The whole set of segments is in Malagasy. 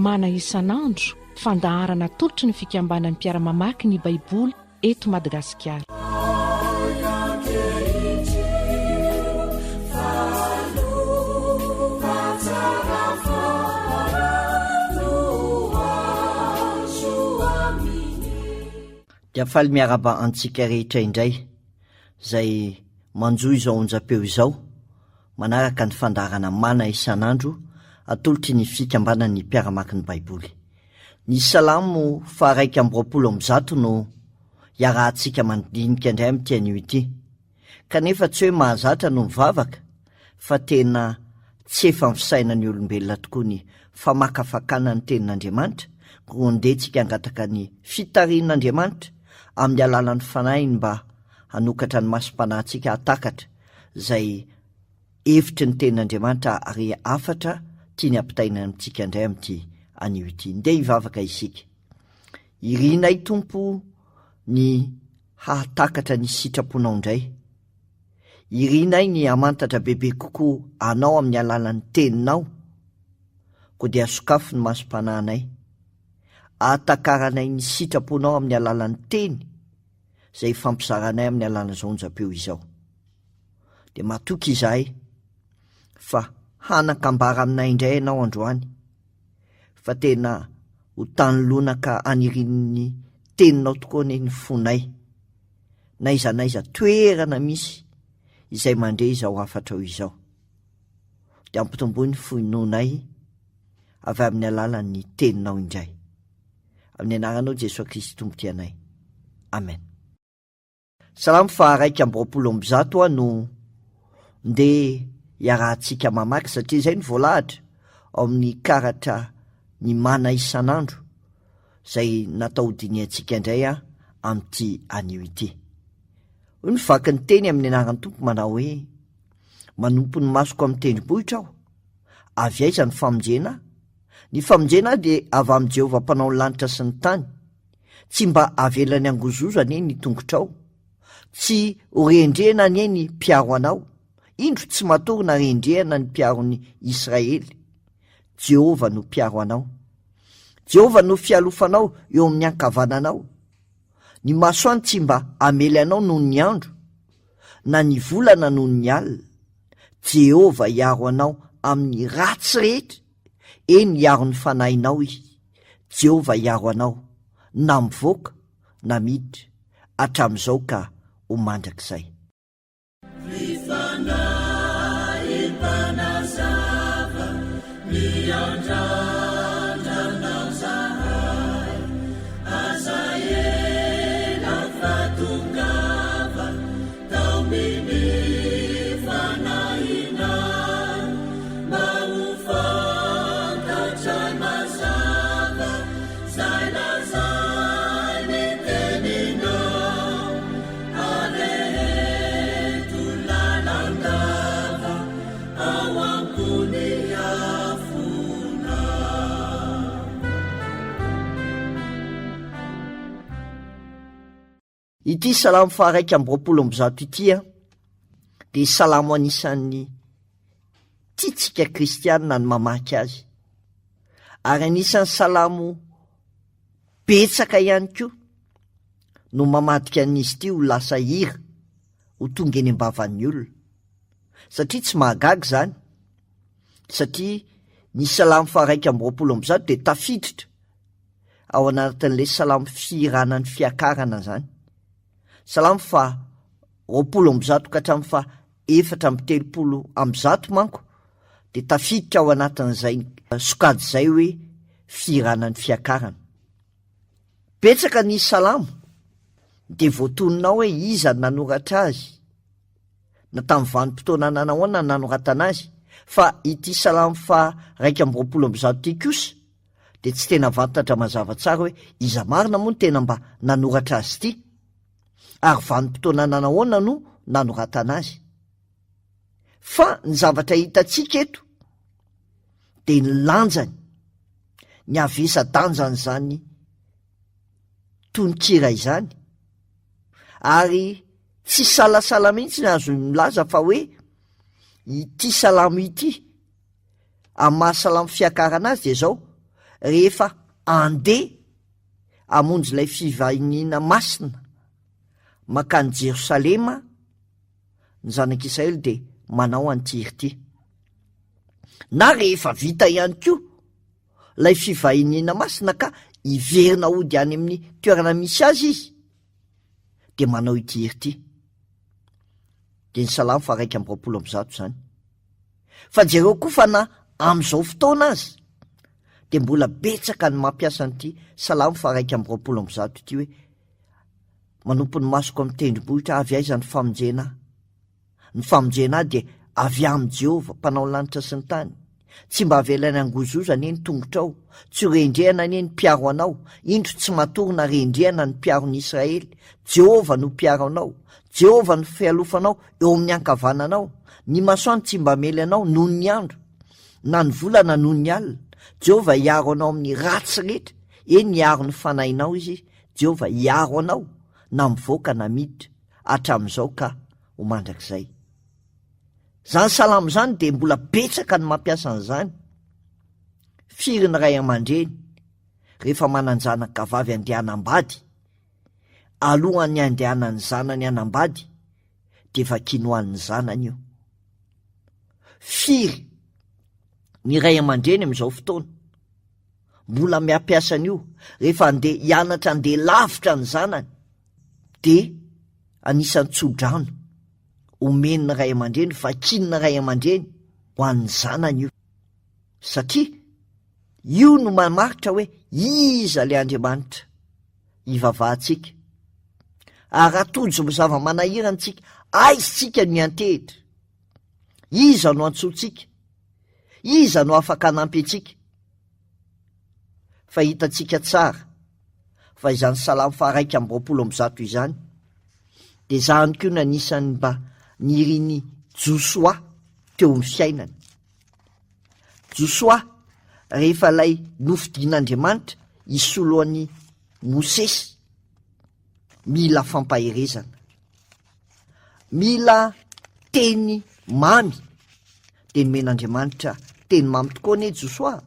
Mana isan'andro, fandaharana atolotry ny fikambanan'ny mpiara-mamaky ny Baiboly eto Madagasikara. Dia faly miarahaba antsika rehetra indray izay manjo izao onjam-peo izao manaraka ny fandaharana Mana isan'andro atolotry ny Fikambanan'ny Mpiara-mamaky ny Baiboly. Ny Salamo faha-121 no iarahantsika mandinika indray amin'ity anio ity. Kanefa tsy hoe mahazatra no mivavaka fa tena tsy efa ny fisainan'ny olombelona tokoa ny famakafakana ny Tenin'Andriamanitra, koa ndeha tsika hangataka ny fitarihin'Andriamanitra amin'ny alalan'ny Fanahiny mba hanokatra ny masom-panahintsika hahatakatra izay hevitry ny Tenin'Andriamanitra ary hafatra tiany hampitaina amintsika indray amin'ity anio ity. Ndeha hivavaka isika. Irinay Tompo ny hahatakatra ny sitraponao indray. Irinay ny hamantatra bebe kokoa Anao amin'ny alalan'ny Teninao, koa dia sokafy ny masom-panahinay, ahatakaranay ny sitraponao amin'ny alalan'ny Teny izay ifampizaranay amin'ny alalan'izao onjam-peo izao. Dia matoky izahay fa hanan-kambara aminay indray Ianao androany, fa tena ho tany lonaka anirian'ny Teninao tokoa anie ny fonay. N'aiza n'aiza toerana misy izay mandre izao hafatrao izao, dia ampitomboy ny finoanay avy amin'ny alalan'ny Teninao indray. Amin'ny anaranao Jesoa Kristy Tompo tianay. Amen. Salamo faha-121 aho no ndeha iarahantsika mamaky satria izay no voalahatra ao amin'ny karatra ny mana isan'andro izay natao hodinihantsika indray amin'ity anio ity. Hoy ny vaky ny teny amin'ny anaran'ny Tompo manao hoe, Manompo ny masoko amin'ny tendrombohitra aho. Avy aiza ny famonjena ahy? Ny famonjena ahy dia avy amin'i Jehovah Mpanao ny lanitra sy ny tany. Tsy mba avelany hangozozo anie ny tongotrao. Tsy ho rendrehana anie ny mpiaro anao. Indro tsy matory na rendrehana ny mpiaro ny Israely. Jehovah no mpiaro anao. Jehovah no fialofanao eo amin'ny ankavananao. Ny masoandro tsy mba hamely anao noho ny andro, na ny volana noho ny alina. Jehovah hiaro anao amin'ny ratsy rehetra, eny hiaro ny fanahinao Izy. Jehovah hiaro anao, na mivoaka na miditra, hatramin'izao ka ho mandrakizay. Ry Fanahy Mpanazava, miandrandra Anao zahay, aza ela fa tongava, taominy fanahinay, mba ho fantatray mazava zay lazain'ny teninao. Areheto lalandava ao ambony afona. Ity salamo faha-121 ity dia salamo anisan'ny tiantsika kristianina ny mamaky azy, ary anisan'ny salamo Betsaka ihany koa no mamadika an'izy ity ho lasa hira ho tonga eny am-bavan'ny olona. Satria tsy mahagaga izany, satria ny salamo faha-121 dia tafiditra ao anatin'ilay salamo fihirana ny fiakarana izany. Salamo faha 120 ka hatramin'ny faha 134 manko dia tafiditra ao anatin'izay sokajy izay hoe fihirana ny fiakarana. Betsaka ny salamo dia voatonona ao hoe iza no nanoratra azy, na tamin'ny vanim-potoana nanahoana no nanoratana azy, fa ity salamo faha 121 ity kosa dia tsy tena fantatra mazava tsara hoe iza marina moa no tena mba nanoratra azy ity, ary vanim-potoana nanahoana no nanoratana azy. Fa ny zavatra hitantsika eto dia ny lanjany, ny havesa-danjan'izany tononkira izany, ary tsy salasala mihitsy ny azo milaza fa hoe ity salamo ity, amin'ny maha salamo fiakarana azy dia izao, Rehefa andeha hamonjy ilay fivahiniana masina mankany Jerosalema ny zanak'Israely dia manao an'ity hira ity. Na rehefa vita ihany koa ilay fivahiniana masina ka hiverina hody any amin'ny toerana misy azy izy dia manao ity hira ity. Dia ny Salamo faha 121 izany. Fa jereo koa fa na amin'izao fotoana aza dia mbola betsaka ny mampiasa an'ity Salamo faha 121 ity hoe manompo ny masoko amin'ny tendrombohitra avy aiza ny famonjena ahy. Ny famonjena ahy dia avy amin'i Jehovah, Mpanao ny lanitra sy ny tany. Tsy mba avelany hangozohozo anie ny tongotrao, tsy ho rendrehana anie ny mpiaro anao. Indro tsy matory na rendrehana ny mpiaro ny Israely. Jehovah no mpiaro anao. Jehovah no fialofanao eo amin'ny ankavananao. Ny masoandro tsy mba hamely anao noho ny andro, na ny volana noho ny alina. Jehovah hiaro anao amin'ny ratsy rehetra, eny hiaro ny fanahinao Izy. Jehovah hiaro anao na mivoaka na miditra, hatramin'izao ka ho mandrakizay. Izany salamo izany dia mbola betsaka ny mampiasa an'izany. Firy ny ray aman-dreny rehefa manan-janaka vavy andeha hanambady, alohan'ny handehanan'ny zanany hanambady dia vakiany ho an'ny zanany io. Firy ny ray aman-dreny amin'izao fotoana mbola miampiasa an'io rehefa andeha hianatra andeha lavitra ny zanany dia anisan'ny tso-drano omen'ny ray aman-dreny, vakian'ny ray aman-dreny ho an'ny zanany io. Satria io no mamaritra hoe iza ilay Andriamanitra ivavahantsika. Ary raha tojo zava-manahirana isika, aiza isika no hiantehitra? Iza no antsointsika? Iza no afaka hanampy antsika? Fa hitantsika tsara fa izany Salamo faha-121 izany dia izany koa no anisan'ny mba nirin'i Josoa teo amin'ny fiainany. Josoa, rehefa ilay nofidin'Andriamanitra hisolo an'i Mosesy, mila fampaherezana. Mila teny mamy. Dia nomen'Andriamanitra teny mamy tokoa anie Josoa.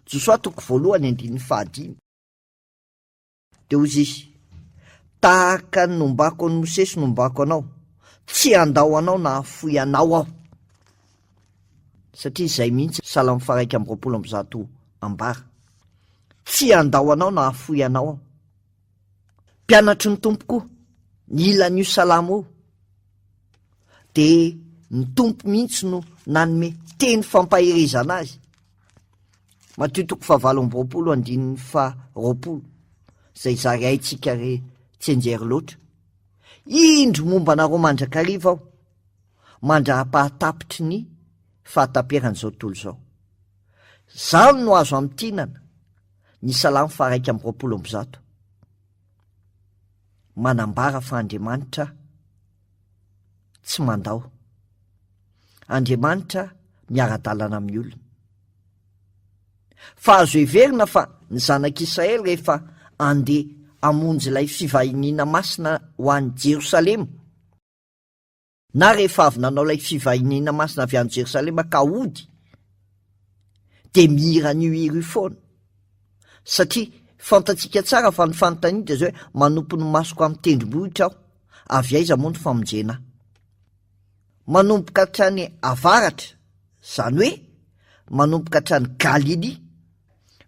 Josoa toko voalohany andininy fahadimy. Dia hoy izy, Tahaka ny nombako an'i Mosesy nombako anao, tsy handao anao na hahafoy anao aho. Satria izay mihitsy Salamo faha-121 ambara. Tsy handao anao na hahafoy anao aho. Mpianatry ny Tompo koa, nila an'io salamo io, dia ny Tompo mihitsy no nanome teny fampaherezana azy. Matio toko fahavalo amby roapolo andininy faharoapolo, izay zary haintsika re tsianjery loatra. Indro momba anareo mandrakariva aho, mandra-pahatapitry ny fahataperan'izao tontolo izao. Izany no azo amintinana ny Salamo faha-121. Manambara fa Andriamanitra tsy mandao. Andriamanitra miara-dalana amin'ny olony. Fa azo heverina fa ny zanak'Israely rehefa andeha hamonjy ilay fivahiniana masina ho any Jerosalema, na rehefa avy nanao ilay fivahiniana masina avy any Jerosalema ka hody, dia mihira an'io hira io foana. Satria fantatsika tsara fa ny fanontaniana dia izao hoe, manompo ny masoko amin'ny tendrombohitra aho, avy aiza moa ny famonjena ahy? Manomboka hatrany avaratra, izany hoe manomboka hatrany Galilia,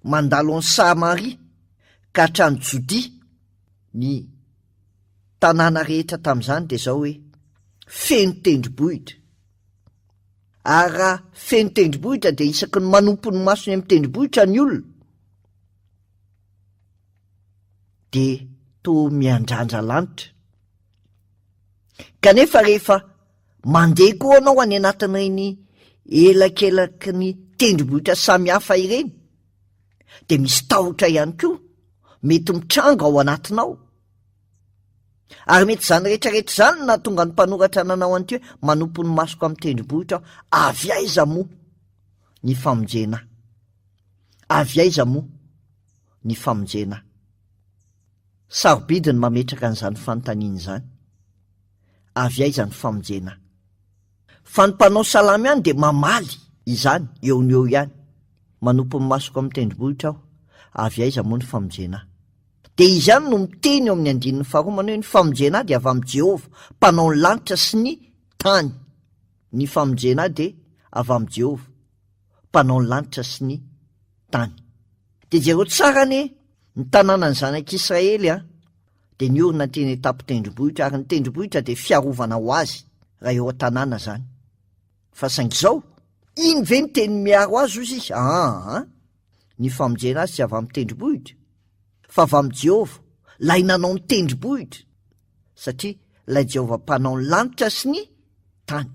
mandalo an'i Samaria ka hatrany Jodia, ny tanàna rehetra tamin'izany dia izao hoe feno tendrombohitra. Ary raha feno tendrombohitra dia isaky ny manompo ny masony amin'ny tendrombohitra ny olona dia toa miandrandra lanitra. Kanefa rehefa mandeha koa anao any anatin'ireny elakelaky ny tendrombohitra samihafa ireny dia misy tahotra ihany koa mety mitranga ao anatinao. Ary mety izany rehetra rehetra izany no nahatonga ny mpanoratra nanao an'ity hoe manompo ny masoko amin'ny tendrombohitra aho, avy aiza moa ny famonjena ahy? Avy aiza moa ny famonjena ahy? Sarobidy ny mametraka an'izany fanontaniana izany. Avy aiza ny famonjena ahy? Fa ny mpanao salamo ihany dia mamaly izany eo no eo ihany. Manompo ny masoko amin'ny tendrombohitra aho, avy aiza moa ny famonjena ahy? Dia izy ihany no miteny eo amin'ny andininy faharoa manao hoe ny famonjena ahy dia avy amin'i Jehovah, mpanao ny lanitra sy ny tany. Ny famonjena ahy dia avy amin'i Jehovah, mpanao ny lanitra sy ny tany. Dia jereo tsara anie ny tanànan'ny zanak'Israely an, dia niorina teny an-tampon-tendrombohitra, ary ny tendrombohitra dia fiarovana ho azy raha eo an-tanàna izany. Fa saingy izao, iny ve ny teny miaro azy hozy izy? Aa, ny famonjena azy tsy avy amin'ny tendrombohitra, fa avy amin'i Jehovah, ilay nanao ny tendrombohitra, satria ilay Jehovah mpanao ny lanitra sy ny tany.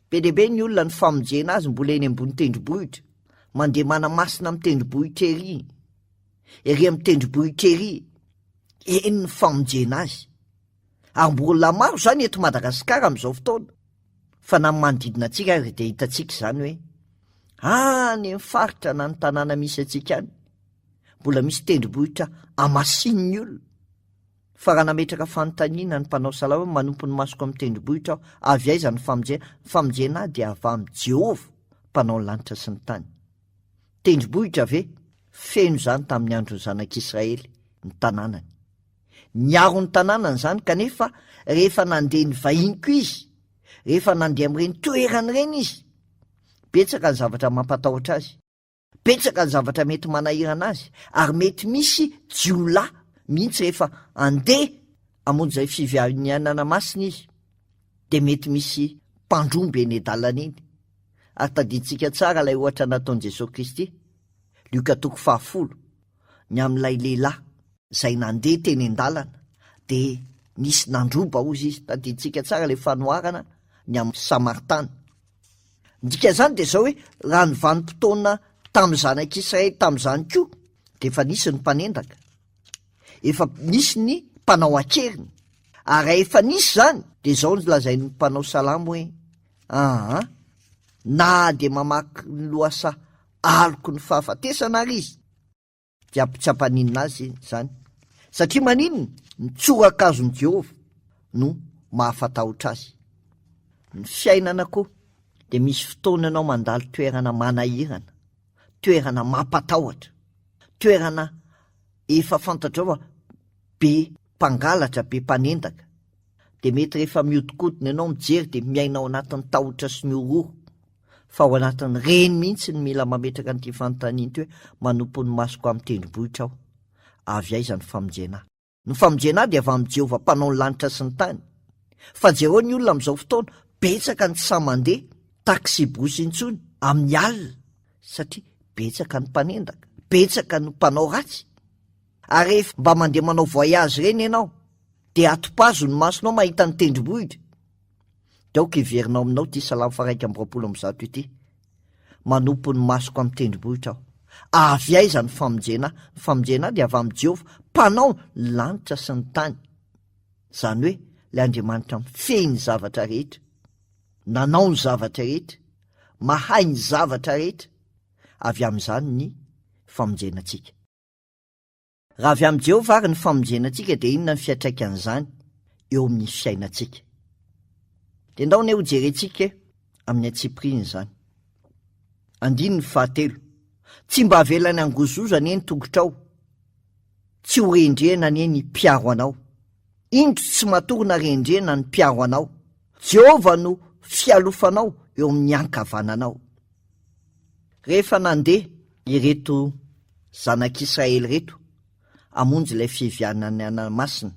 Be dia be ny olona ny famonjena azy mbola eny ambony tendrombohitra, mandeha manamasina amin'ny tendrombohitra ery, ery amin'ny tendrombohitra ery, eny ny famonjena azy. Ary mbola maro izany eto Madagasikara amin'izao fotoana, fa na ny manodidina antsika ary dia hitantsika izany hoe any amin'ny faritra na ny tanàna misy antsika any, mbola misy tendrombohitra amasinin'ny olona. Fa raha nametraka fanontaniana ny mpanao salamo hoe manompo ny masoko amin'ny tendrombohitra aho, avy aiza ny famonjena? Ny famonjena ahy dia avy amin'i Jehovah, mpanao ny lanitra sy ny tany. Tendrombohitra ve? Feno izany tamin'ny andron'ny zanak'Israely, ny tanànany. Niaro ny tanànany izany kanefa rehefa nandeha nivahiny koa izy, rehefa nandeha amin'ireny toerana ireny izy, betsaka ny zavatra mampatahotra azy, betsaka ny zavatra mety manahirana azy ary mety misy jiolahy mihitsy rehefa andeha hamonjy izay fivianianana masina izy dia mety misy mpandromba eny an-dalana eny. Ary tadidintsika tsara ilay ohatra nataon'i Jesoa Kristy, Lioka toko fahafolo, ny amin'ilay lehilahy izay nandeha teny an-dalana dia nisy nandroba hozy izy, tadidintsika tsara ilay fanoharana ny amin'ny Samaritana. Ny dikan'izany dia izao hoe raha ny vanim-potoana tamin'ny zanak'Israely tamin'izany koa dia efa nisy ny mpanendaka, efa nisy ny mpanao an-keriny, ary raha efa nisy izany dia izao no lazain'ny mpanao salamo hoe aa na dia mamaky ny lohasaha aloky ny fahafatesana ary izy dia tsy hampaninona azy izany, satria maninona? Ny tsorakazon'i Jehovah no mahafatahotra azy. Ny fiainana koa dia misy fotoana ianao mandalo toerana manahirana, toerana mampatahotra, toerana efa fantatrao fa be mpangalatra, be mpanendaka. Dia mety rehefa mihodinkodina ianao mijery dia miaina ao anatin'ny tahotra sy ny horohoro. Fa ao anatin'ireny mihitsy no mila mametraka an'ity fanontaniana ity hoe, Manompo ny masoko amin'ny tendrombohitra aho. Avy aiza ny famonjena ahy? Ny famonjena ahy dia avy amin'i Jehovah Mpanao ny lanitra sy ny tany. Fa jereo ny olona amin'izao fotoana, betsaka ny tsy sahy mandeha taxi-brousse intsony amin'ny alina, satria betsaka ny mpanendaka, betsaka ny mpanao ratsy. Ary rehefa mba mandeha manao voyage ireny ianao, dia atopazo ny masonao mahita ny tendrombohitra. Dia aoka hiverina ao aminao ity Salamo faha-121 ity, Manompo ny masoko amin'ny tendrombohitra aho. Avy aiza ny famonjena ahy? Ny famonjena ahy dia avy amin'i Jehovah, Mpanao ny lanitra sy ny tany. Izany hoe, ilay Andriamanitra mifehy ny zavatra rehetra, nanao ny zavatra rehetra, mahay ny zavatra rehetra. Avy amin'izany ny famonjena antsika. Raha avy amin'i Jehovah àry ny famonjena antsika, dia inona ny fiantraikan'izany eo amin'ny fiainantsika? Dia ndao anie hojerentsika amin'ny antsipiriany izany. Andininy fahatelo, Tsy mba avelany hangozohozo anie ny tongotrao, tsy ho rendrehana anie ny mpiaro anao. Indro tsy matory na rendrehana ny mpiaro anao. Jehovah no fialofanao eo amin'ny ankavananao. Rehefa nandeha ireto zanak'Israely ireto hamonjy ilay fiviananana masina,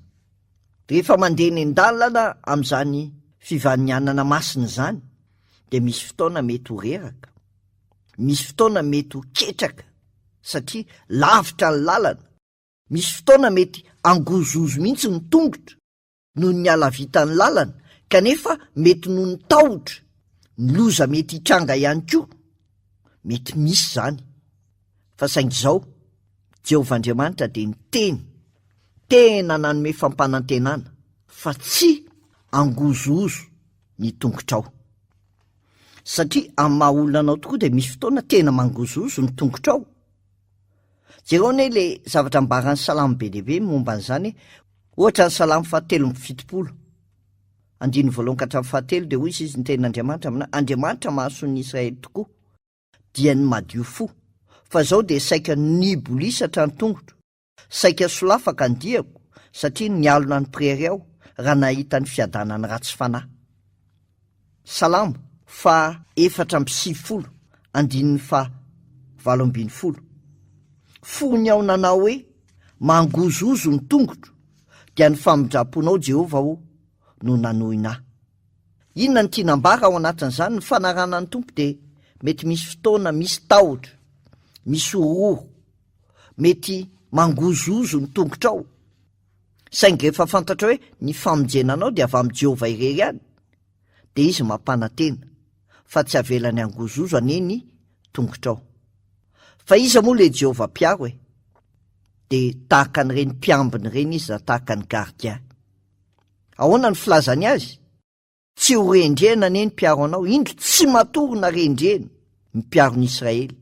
rehefa mandeha eny an-dalana amin'izany fivanianana masina izany, dia misy fotoana mety ho reraka, misy fotoana mety ho ketraka satria lavitra ny lalana, misy fotoana mety hangozohozo mihitsy ny tongotra, noho ny halavitan'ny lalana kanefa mety noho ny tahotra ny loza mety hitranga ihany koa, mety misy izany. Fa saingy izao, Jehovah Andriamanitra dia niteny, tena nanome fampanantenana fa tsy hangozohozo ny tongotrao. Satria amin'ny maha olona anao tokoa dia misy fotoana tena mangozohozo ny tongotrao. Jereo anie le zavatra ambaran'ny salamo be dia be momba an'izany e. Ohatra ny salamo fahatelo amby 70, andininy voalohany ka hatramin'ny fahatelo dia hoy izy, ny tenin'Andriamanitra aminay, Andriamanitra mahasoa ny Israely tokoa, dia ny madio fo. Fa izao dia saika nibolisatra ny tongotro, saika solafaka ny diako, satria nialona ny mpirery aho raha nahita ny fiadanan'ny ratsy fanahy. Salamo faha 94 andininy faha 18 Fony aho nanao hoe, Mangozohozo ny tongotro, dia ny famindram-ponao, Jehovah ô, no nanohina ahy. Inona no tiana ambara ao anatin'izany? Ny fanarahana ny Tompo dia mety misy fotoana misy tahotra, misy horohoro, mety mangozohozo ny tongotrao. Saingy rehefa fantatrao hoe ny famonjena anao dia avy amin'i Jehovah irery ihany, dia Izy mampanantena fa tsy havelany hangozohozo anie ny tongotrao. Fa iza moa ilay Jehovah mpiaro e? Dia tahaka an'ireny mpiambina ireny izy na tahaka ny gardien. Ahoana ny filazany azy? Tsy ho rendrehana anie ny mpiaro anao, indro tsy matory na rendrehana ny mpiaro ny Israely.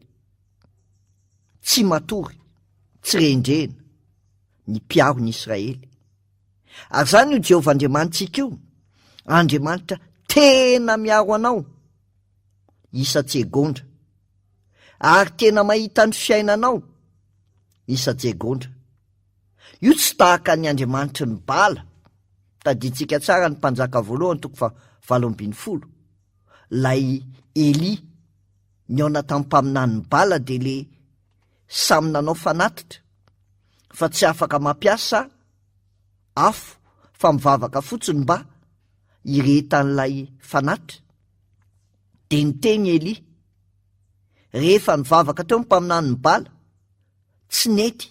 Tsy matory, tsy rendrehana ny mpiaro ny Israely. Ary izany io Jehovah Andriamanitsika io, Andriamanitra tena miaro anao isa-tsegondra, ary tena mahita ny fiainanao isa-tsegondra. Io tsy tahaka ny andriamanitry ny Bala. Tadidintsika tsara ny Mpanjaka voalohany toko faha 18. Ilay Elia nihaona tamin'ny mpaminanin'i Bala dia le samy nanao fanatitra fa tsy afaka mampiasa afo fa mivavaka fotsiny mba hirehetan'ilay fanatitra. Dia niteny Elia rehefa nivavaka teo ny mpaminanin'i Bala Tsy nety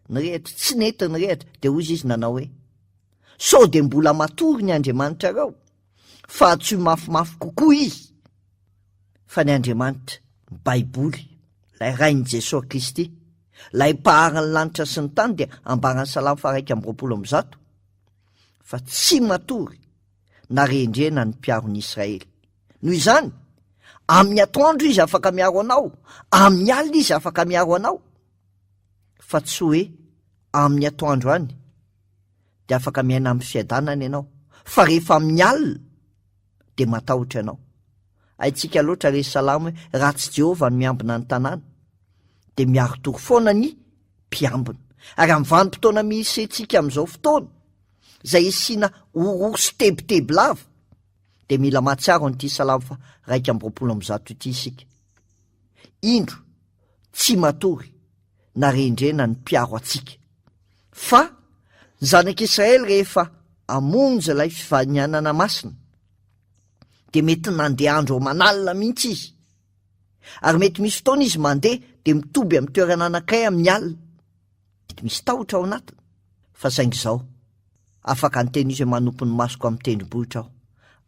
nirehitra, tsy nety nirehitra, dia hoy izy nanao hoe, Sao dia mbola matory ny Andriamanitrareo, fa antsoy mafimafy kokoa izy? Fa ny Andriamanitra, ny Baiboly, ilay Rain'i Jesoa Kristy, ilay Mpahary ny lanitra sy ny tany dia ambaran'ny Salamo faha 121 fa tsy matory na rendrena ny mpiaro ny Israely. Noho izany, amin'ny atoandro izy afaka miaro anao, amin'ny alina izy afaka miaro anao, fa tsy hoe amin'ny atoandro any dia afaka miaina amin'ny fiadanana ianao, fa rehefa amin'ny alina dia matahotra ianao. Haintsika loatra re salamo hoe raha tsy Jehovah no miambina ny tanàna, dia miari-tory foana ny mpiambina. Ary amin'ny vanim-potoana misy antsika amin'izao fotoana, izay isiana horohoro sy tebiteby lava, dia mila mahatsiaro an'ity Salamo faha 121 ity isika. Indro, tsy matory na rendrena ny mpiaro antsika. Fa ny zanak'Israely rehefa hamonjy ilay fivanianana masina, dia mety nandeha andro aman'alina mihitsy izy. Ary mety misy fotoana izy mandeha dia mitoby amin'ny toerana anankiray amin'ny alina. Mety misy tahotra ao anatiny, fa saingy izao, Afaka niteny izy hoe manompo ny masoko amin'ny tendrombohitra aho.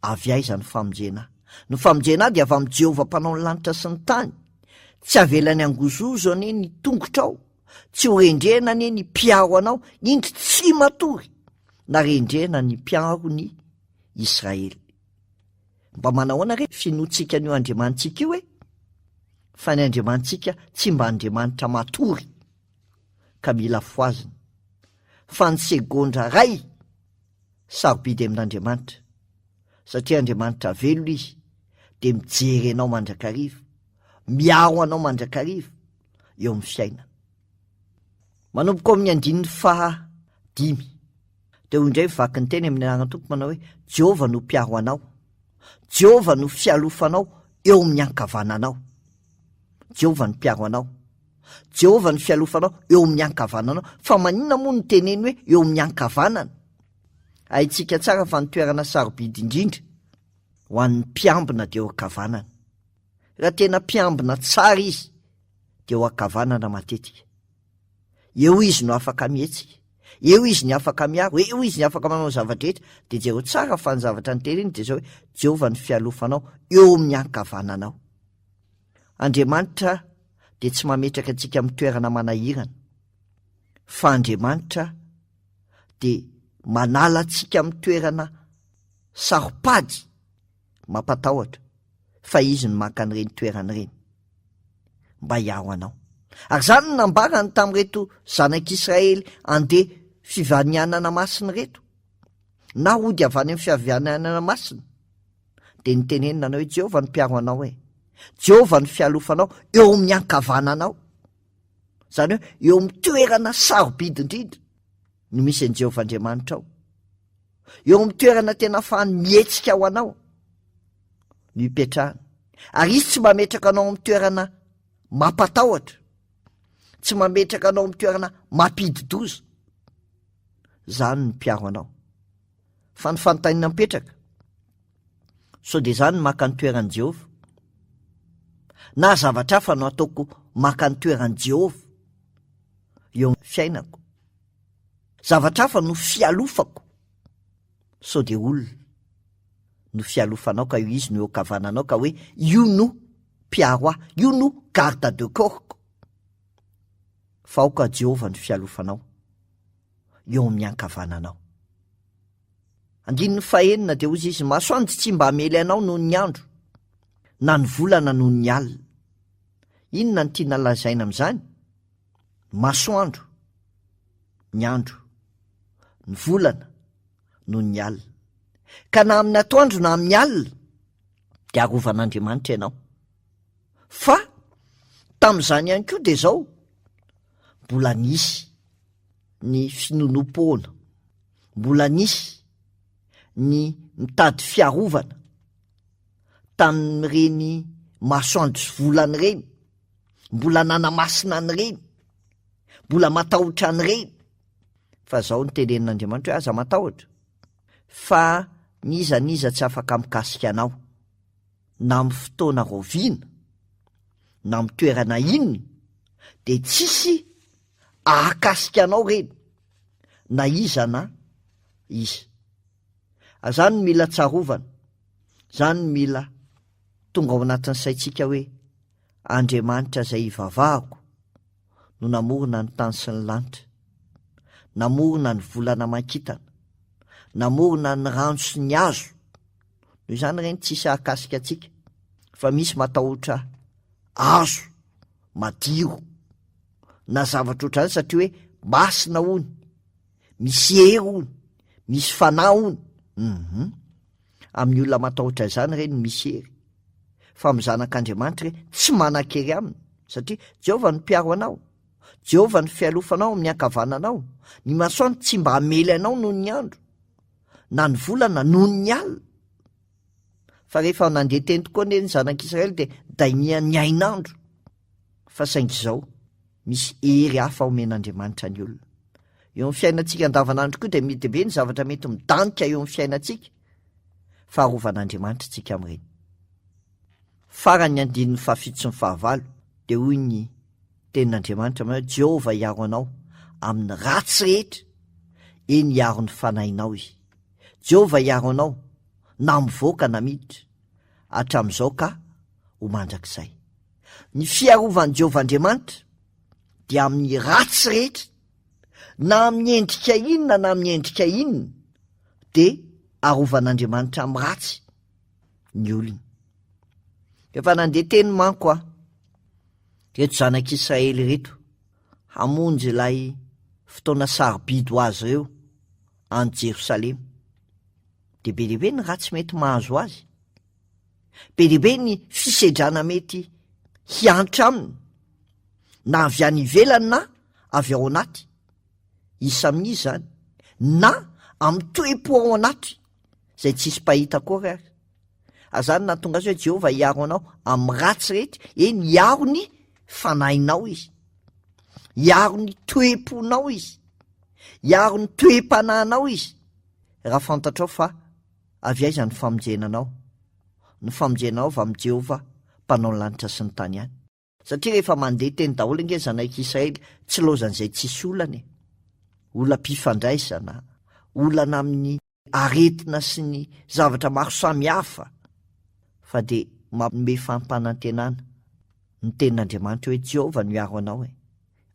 Avy aiza ny famonjena ahy? Ny famonjena ahy dia avy amin'i Jehovah Mpanao ny lanitra sy ny tany. Tsy havelany hangozohozo anie ny tongotrao, tsy ho rendrehana anie ny mpiaro anao, indro tsy matory na rendrehana ny mpiaro ny Israely. Mba manahoana re finoantsika an'io Andriamanitsika io e? Fa ny Andriamanitsika tsy mba Andriamanitra matory ka mila fohazina. Fa ny segondra ray sarobidy amin'Andriamanitra, satria Andriamanitra velona Izy, dia mijery anao mandrakariva, miaro anao mandrakariva eo amin'ny fiainana. Manomboka ao amin'ny andininy faha dimy, dia hoy indray mivaky ny teny amin'ny anaran'ny Tompo manao hoe, Jehovah no mpiaro anao, Jehovah no fialofanao eo amin'ny ankavananao. Jehovah no mpiaro anao. Jehovah no fialofanao eo amin'ny ankavananao. Fa maninona moa no teneny hoe eo amin'ny ankavanana? Haintsika tsara fa ny toerana sarobidy indrindra ho an'ny mpiambina dia eo ankavanana. Raha tena mpiambina tsara izy dia eo ankavanana matetika. Eo izy no afaka mihetsika, eo izy ny afaka miaro, eo izy ny afaka manao ny zava-drehetra. Dia jereo tsara fa ny zavatra noteneniny dia izao hoe Jehovah no fialofanao eo amin'ny ankavananao. Andriamanitra dia tsy mametraka antsika amin'ny toerana manahirana, fa Andriamanitra dia manala antsika amin'ny toerana saro-pady mampatahotra, fa Izy no maka an'ireny toerana ireny mba hiaro anao. Ary izany no nambarany tamin'ireto zanak'Israely andeha fivanianana masina ireto, na hody avy any amin'ny fiavianana masina. Dia nitenenina anao hoe, Jehovah no mpiaro anao e. Jehovah no fialofanao eo amin'ny ankavananao. Izany hoe eo amin'ny toerana sarobidy indrindra no misy an'i Jehovah Andriamanitrao. Eo amin'ny toerana tena afahany mihetsika ho anao no ipetrahany. Ary izy tsy mametraka anao amin'ny toerana mampatahotra, tsy mametraka anao amin'ny toerana mampidi-doza. Izany no mpiaro anao. Fa ny fanontaniana mipetraka, sao dia izany maka ny toeran'i Jehovah? Na zavatra hafa no ataoko maka ny toeran'i Jehovah eo amin'ny fiainako? Zavatra hafa no fialofako, sao dia olona no fialofanao ka io izy no eo ankavananao ka hoe io no mpiaro ahy, io no garde de corps-ko. Fa aoka Jehovah no fialofanao eo amin'ny ankavananao. Andininy fahenina dia hozy izy, masoandro tsy mba hamely anao noho ny andro, na ny volana noho ny alina. Inona no tiana lazaina amin'izany? Masoandro ny andro, ny volana noho ny alina. Ka na amin'ny atoandro na amin'ny alina dia arovan'Andriamanitra ianao. Fa tamin'izany ihany koa dia izao, mbola nisy ny finoanoam-poana, mbola nisy ny mitady fiarovana tamin'ireny masoandro sy volana ireny, mbola nanamasina an'ireny, mbola matahotra an'ireny. Fa zao no tenenin'Andriamanitra hoe aza matahotra, fa n'iza n'iza tsy afaka mikasika anao, na amin'ny fotoana raoviana, na amin'ny toerana inona, dia tsisy ahakasika anao ireny, na iza na iza. Zany no mila tsarovana, zany no mila tonga ao anatin'ny saintsika hoe Andriamanitra izay ivavahako no namorona ny tany sy ny lanitra, namorona ny volana aman-kintana, namorona ny rano sy ny hazo. Noho izany ireny tsisy hahakasika antsika fa misy matahotra hazo madio na zavatra ohatr'izany satria hoe masina hono, misy hery hono, misy fanahy hono. Hum. Amin'ny olona matahotra izany ireny misy hery. Fa amin'ny zanak'Andriamanitra re tsy manan-kery aminy, satria Jehovah no mpiaro anao, Jehovah no fialofanao amin'ny ankavananao, ny masoandro tsy mba hamely anao noho ny andro, na ny volana noho ny alina. Fa rehefa nandeha teny tokoa anie ny zanak'Israely dia dainian'ny hainandro. Fa saingy izao, misy hery hafa omen'Andriamanitra ny olona. Eo amin'ny fiainantsika andavanandro koa dia mety be ny zavatra mety midanika eo amin'ny fiainantsika, fa arovan'Andriamanitra isika amin'ireny. Farany ny andininy fahafito sy ny fahavalo dia hoy ny tenin'Andriamanitra manao hoe Jehovah hiaro anao amin'ny ratsy rehetra, eny hiaro ny fanahinao izy. Jehovah hiaro anao na mivoaka na miditra, hatramin'izao ka ho mandrakizay. Ny fiarovan'i Jehovah Andriamanitra dia amin'ny ratsy rehetra, na amin'ny endrika inona na amin'ny endrika inona, dia arovan'Andriamanitra amin'ny ratsy ny olony. Efa nandeha teny manko aho, ireto zanak'Israely ireto, hamonjy ilay fotoana sarobidy ho azy ireo any Jerosalema. Dia be dia be ny ratsy mety mahazo azy. Be dia be ny fisedrana mety hiantra aminy, na avy any ivelany na avy ao anaty, iza amin'iza izany, na amin'ny toe-po ao anaty, izay tsisy mpahita akory aza. Ary izany no nahatonga azy hoe Jehovah hiaro anao amin'ny ratsy rehetra, eny hiaro ny fanahinao izy, hiaro ny toe-ponao izy, hiaro ny toe-panahinao izy, raha fantatrao fa Avy aiza ny famonjena anao? Ny famonjena anao avy amin'i Jehovah, Mpanao ny lanitra sy ny tany ihany. Satria rehefa mandeha teny daholo ange ny zanak'Israely, tsy laozan'izay tsisy olana e! Olam-pifandraisana, olana amin'ny aretina sy ny zavatra maro samihafa, fa dia manome fampanantenana ny tenin'Andriamanitra hoe Jehovah no hiaro anao e!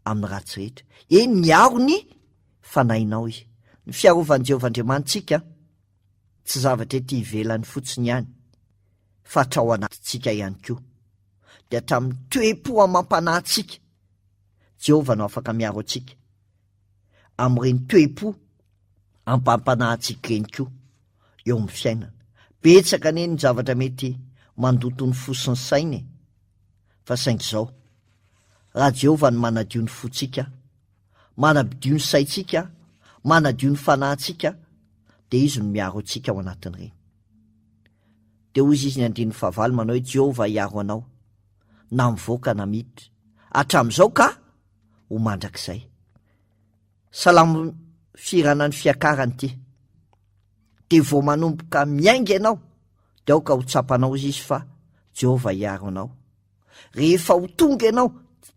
amin'ny ratsy rehetra. Eny, miaro ny fanahinao izy. Ny fiarovan'i Jehovah Andriamanitsika tsy zavatra ety ivelany fotsiny ihany, fa hatrao anatintsika ihany koa. Dia hatramin'ny toe-po amam-panahintsika, Jehovah no afaka miaro antsika amin'ireny toe-po ampam-panahintsika ireny koa eo amin'ny fiainana. Betsaka anie ny zavatra mety mandoto ny fo sy ny saina e! Fa saingy izao, Raha Jehovah no manadio ny fontsika, manadio ny saintsika, manadio ny fanahintsika, dia Izy no miaro antsika ao anatin'ireny. Dia hoy izy ny andininy fahavalo manao hoe Jehovah hiaro anao, na mivoaka na miditra, hatramin'izao ka ho mandrakizay. Salamo fihirana ny fiakarana ity. Dia vao manomboka miainga ianao, dia aoka ho tsapanao izy izy fa Jehovah hiaro anao. Rehefa ho tonga ianao,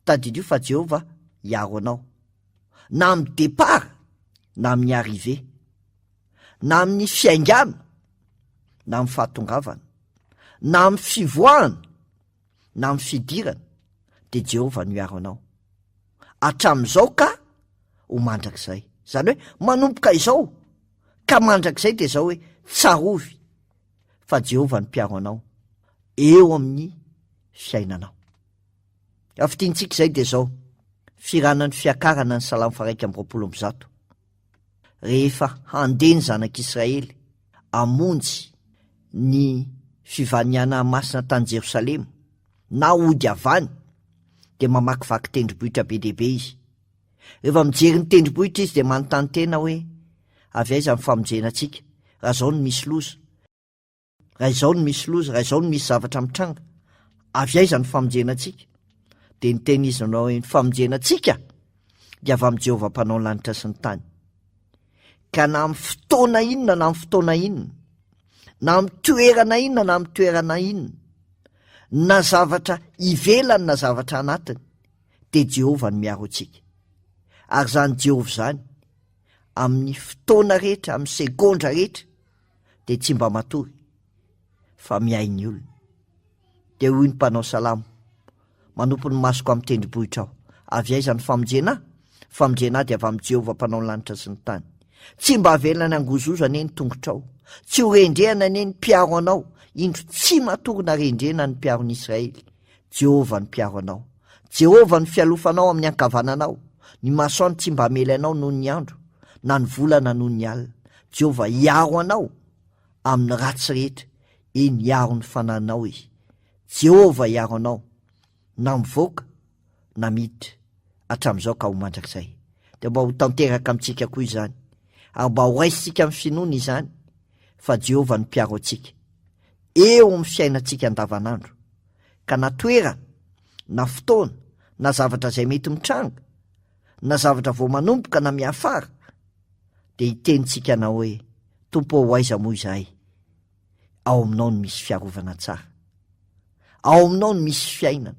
tadidio fa Jehovah hiaro anao. Na amin'ny départ, na amin'ny arrivée. Na amin'ny fiaingàna, na amin'ny fahatongavana. Na amin'ny fivoahana, na amin'ny fidirana, dia Jehovah no hiaro anao. Hatramin'izao ka ho mandrakizay. Izany hoe manomboka izao ka mandrakizay dia izao hoe tsarovy fa Jehovah no mpiaro anao eo amin'ny fiainanao. Raha fintintsika izay dia izao, firanan'ny fiakarana ny Salamo faha-121. Rehefa handeha ny zanak'Israely hamonjy ny fivanianana masina tany Jerosalema na hody avy any dia mamakivaky tendrombohitra be dia be izy. Rehefa mijery ny tendrombohitra izy dia manontany tena hoe avy aiza ny famonjena antsika raha izao no misy loza? Raha izao no misy loza, raha izao no misy zavatra mitranga, avy aiza ny famonjena antsika? Dia niteny izy nanao hoe ny famonjena antsika dia avy amin'i Jehovah Mpanao ny lanitra sy ny tany. Ka na amin'ny fotoana inona na amin'ny fotoana inona, na amin'ny toerana inona na amin'ny toerana inona, na zavatra ivelany na zavatra anatiny, dia Jehovah no miaro antsika. Ary izany Jehovah izany, amin'ny fotoana rehetra, amin'ny segondra rehetra, dia tsy mba matory fa miahy ny olona. Dia hoy ny mpanao salamo, Manompo ny masoko amin'ny tendrombohitra aho. Avy aiza ny famonjena ahy? Famonjena ahy dia avy amin'i Jehovah Mpanao ny lanitra sy ny tany. Tsy mba havelany hangozohozo anie ny tongotrao. Tsy ho rendrehana anie ny mpiaro anao. Indro tsy matory na rendrehana ny mpiaro ny Israely. Jehovah no mpiaro anao. Jehovah no fialofanao amin'ny ankavananao. Ny masoandro tsy mba hamely anao noho ny andro, na ny volana noho ny alina. Jehovah hiaro anao amin'ny ratsy rehetra, eny, hiaro ny fanahinao Izy. Jehovah hiaro anao, na mivoaka na miditra, hatramin'izao ka ho mandrakizay. Dia mba ho tanteraka amintsika koa izany, ary mba horaisintsika amin'ny finoana izany, fa Jehovah no mpiaro antsika, eo amin'ny fiainantsika andavanandro, ka na toerana, na fotoana, na zavatra izay mety mitranga, na zavatra vao manomboka na miafara, dia hitenintsika anao hoe, Tompo ô, ho aiza moa izahay? Ao aminao no misy fiarovana tsara. Ao aminao no misy fiainana.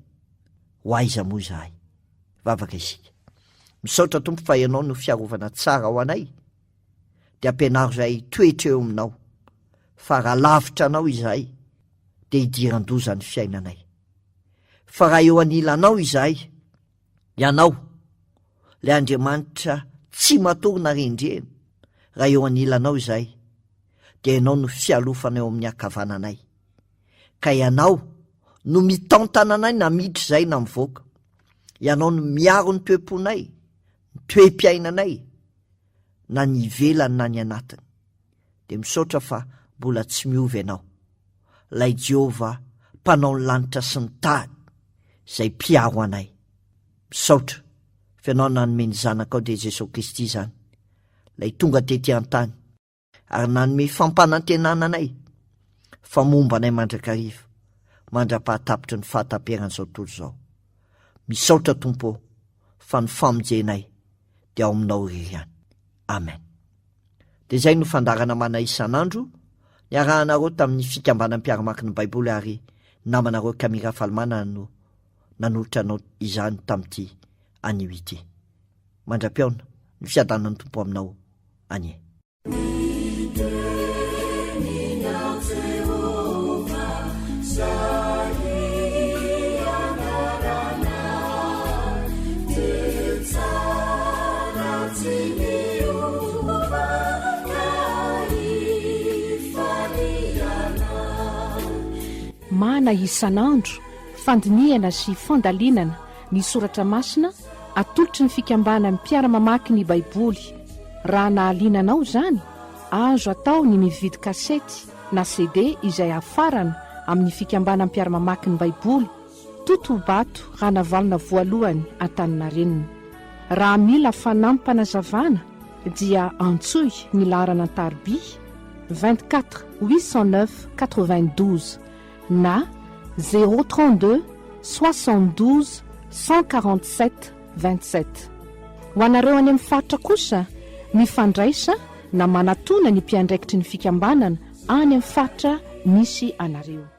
Ho aiza moa izahay? Vavaka isika. Misaotra Tompo fa Ianao no fiarovana tsara ho anay, dia ampianaro izahay hitoetra eo aminao, fa raha lavitra anao izahay, dia hidiran-doza ny fiainanay. Fa raha eo anilanao izahay, Ianao, ilay Andriamanitra tsy matory na rendrehina, raha eo anilanao izahay, dia Ianao no fialofana eo amin'ny ankavananay. Ka Ianao no mitantana anay na miditra izahay na mivoaka. Ianao no miaro ny toe-ponay, ny toe-piainanay, na ny ivelany na ny anatiny. Dia misaotra fa mbola tsy miova Ianao, ilay Jehovah Mpanao ny lanitra sy ny tany, izay mpiaro anay. Misaotra fa Ianao nanome ny Zanakao dia Jesoa Kristy izany, ilay tonga tety an-tany, ary nanome fampanantenana anay fa momba anay mandrakariva, mandra-pahatapitry ny fahataperan'izao tontolo izao. Misaotra Tompo ô, fa ny famonjenay dia ao aminao irery ihany. Amen. Dia izay no fandaharana mana isan'andro niarahanareo tamin'ny fikambanan'ny mpiara-mamaky ny Baiboly ary namanareo Camille Rafalimanana no nanolotra anao izany tamin'ity anio ity. Mandra-pihaona, ny fiadanan'ny Tompo aminao anie. Mana isan'andro, fandinihana sy fandalinana ny soratra masina atolotry ny fikambanan'ny mpiara-mamaky ny Baiboly. Raha nahaliana anao izany, azo atao ny mividy kasety na CD izay hafarana amin'ny fikambanan'ny mpiara-mamaky ny Baiboly. Totobato Ranavalona voalohany Antaninarenina. Raha mila fanampim-panazavana dia antsoy ny laharana an-tariby 24 809 92 na 032 72 147 27. Ho anareo any amin'ny faritra kosa, mifandraisa na manatona ny mpiandraikitry ny fikambanana any amin'ny faritra misy anareo.